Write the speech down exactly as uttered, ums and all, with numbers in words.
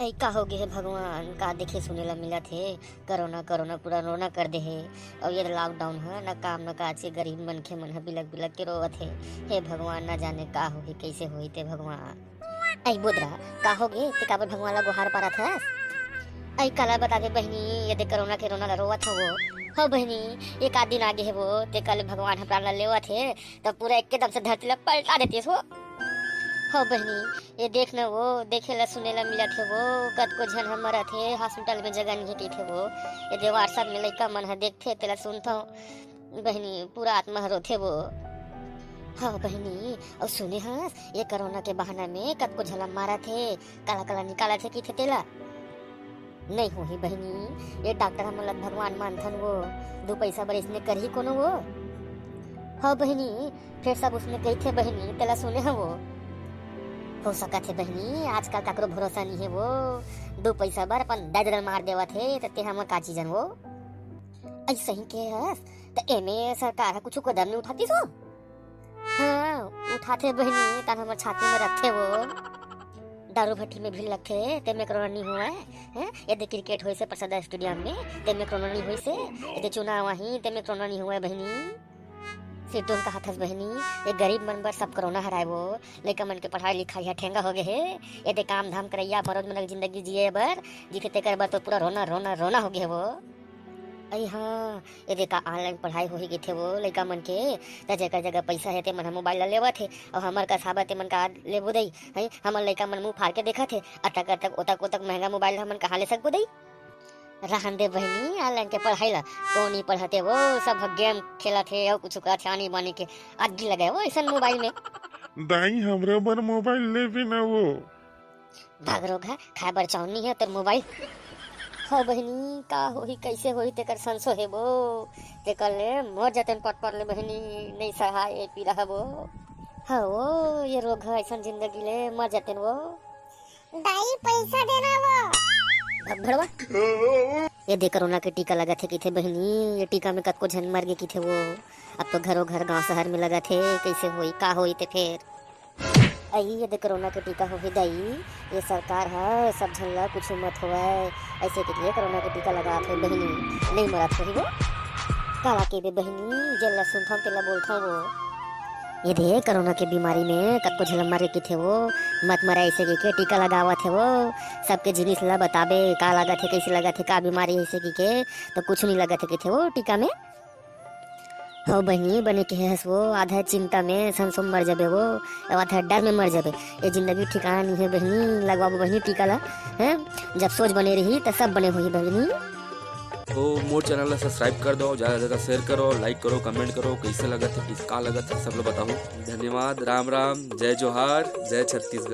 ए, का हो गे हे भगवान, का देखे सुने ला मिलत हे? कोरोना, कोरोना पूरा रोना कर दे हे। अउ ये लॉकडाउन ह न काम न काज के गरीब मनखे मन ह बिलक बिलक के रोवत हे। हे भगवान, न जाने का होही, कइसे होही ते भगवान। ए बोदरा, का हो गे? ते काबर भगवान ला गोहार पारत हस? ए काला बताबे बहिनी, ये दे कोरोना के रोना ला रोवत हवं। हो बहिनी, एक आध दिन आगे हे वो, ते काले भगवान ह प्राण ला लेवत हे, तब पूरा एकदम से धरती ला पलटा देतिस वो। हो बहिनी, ये देख न वो, देखे ला सुने ला मिलत हे वो, कतको झन ह मरत हे, हॉस्पिटल में जगह नहीं हे कहिथे वो। ये दे WhatsApp में लइका मन ह देखथे, तेला सुनथव बहिनी, पूरा आत्मा ह रोथे वो। हाँ बहिनी, अउ सुने हस, ये कोरोना के बहाना में कतको झन ला मारत हे, काला काला निकालत हे कहिथे तेला। नहीं होही बहिनी, ये डॉक्टर हमन ला भगवान मानथन वो, दू पैसा बर इसने करही कोनो वो। हाँ बहिनी, फेर सब उसने कहिथे बहिनी, तेला सुने हवं वो। हो सकत हे बहिनी, आजकल काकरो भरोसा नहीं हे वो, दू पैसा बर अपन दाई ददा ल मार देवत हे, त ते हमन का चीजन वो। अइसही के हस, त एमे सरकार ह कुछु कदम नहीं उठातिस वो? हाँ, उठाथे बहिनी, तन हमर छाती में रखथे वो। दारू भट्टी में भीड़ लगथे, तेमे कोरोना नहीं होवय, हैं? ये दे क्रिकेट होइसे प्रसाद स्टेडियम में, तेमे कोरोना नहीं होइसे, ये दे चुनाव आही, तेमे कोरोना नहीं होवय बहिनी। सिरतोन कहत हस बहिनी, ये गरीब मन बर सब कोरोना हराय वो, लइका मन के पढ़ाई लिखाई ह ठेंगा हो गे हे, ये दे काम धाम करइया मरोज मन के जिंदगी जिए बर, जिथे तेकर बर तो पूरा रोना, रोना, रोना हो गे हे वो। अई हाँ, ये दे का ऑनलाइन पढ़ाई होही कहिथे वो लइका मन के, त जेकर जगह पइसा हे, ते मन ह मोबाइल ला लेवत हे, अउ हमर कस हाबा ते मन का लेबो दई, हैं? हमर लइका मन मुंह फार के देखत हे, अतक, अतक, ओतक, ओतक महंगा मोबाइल हमन कहाँ ले सकबो दई? रहन दे बहिनी, ऑनलाइन के पढ़ाई ला, कोन नहीं पढ़त हे वो, सब गेम खेलत हे, अउ कुछु करत हे, आनी बानी के अग्गी लगाए वो अइसन मोबाइल में। दाई, हमरो बर मोबाइल लेबे ना वो। भाग रोगहा, खाए बर चाउर नहीं हे तोर मोबाइल। हो बहिनी, का होही, कइसे होही, तेकर संसो हे वो, तेकर ले मर जातेन पट पट ले बहिनी, नहीं सहाय ए पीरा हे वो। हाँ वो, ये रोगहा अइसन जिंदगी ले मर जातेन वो। दाई, पैसा देना वो। भग भड़वा। ये दे कोरोना के टीका लगत हे कहिथे बहिनी, ये टीका में कतको झन मर गे कहिथे वो। अब तो घरों घर गांव शहर में लगत हे, कइसे होई, का होई ते फेर? अई ये दे कोरोना के टीका होही दाई, ये सरकार ह सब झन ला कुछु मत होवय, अइसे कहिके कोरोना के टीका लगात हे बहिनी, नहीं मरत होही वो। काला कहिबे बहिनी, जेला सुनथव तेला बोलथव वो। ये दे कोरोना के बीमारी में कतको झन ला मर गे कहिथे वो, मत मरय अइसे कहिके टीका लगावत हे वो। सबके जिनिस ला बताबे, का लागत हे, कइसे लागत हे, का बीमारी हे अइसे कहिके, त कुछु नहीं लागत हे कहिथे वो टीका में। हो बहिनी, बने कहे हस वो, आधा चिंता में संसो मर जाबे वो, अउ आधा डर में मर जाबे। ये जिंदगी ठिकाना नहीं हे बहिनी, लगवाबो बहिनी टीका ला, हैं? जब सोच बने रही, त सब बने होही बहिनी। तो मोर चैनल ला सब्सक्राइब कर दो, ज्यादा से ज्यादा शेयर करो, लाइक करो, कमेंट करो, कइसे लगत हे, किस का लगत हे, सब ला बताओ। धन्यवाद, राम राम, जय जोहार, जय छत्तीसगढ़।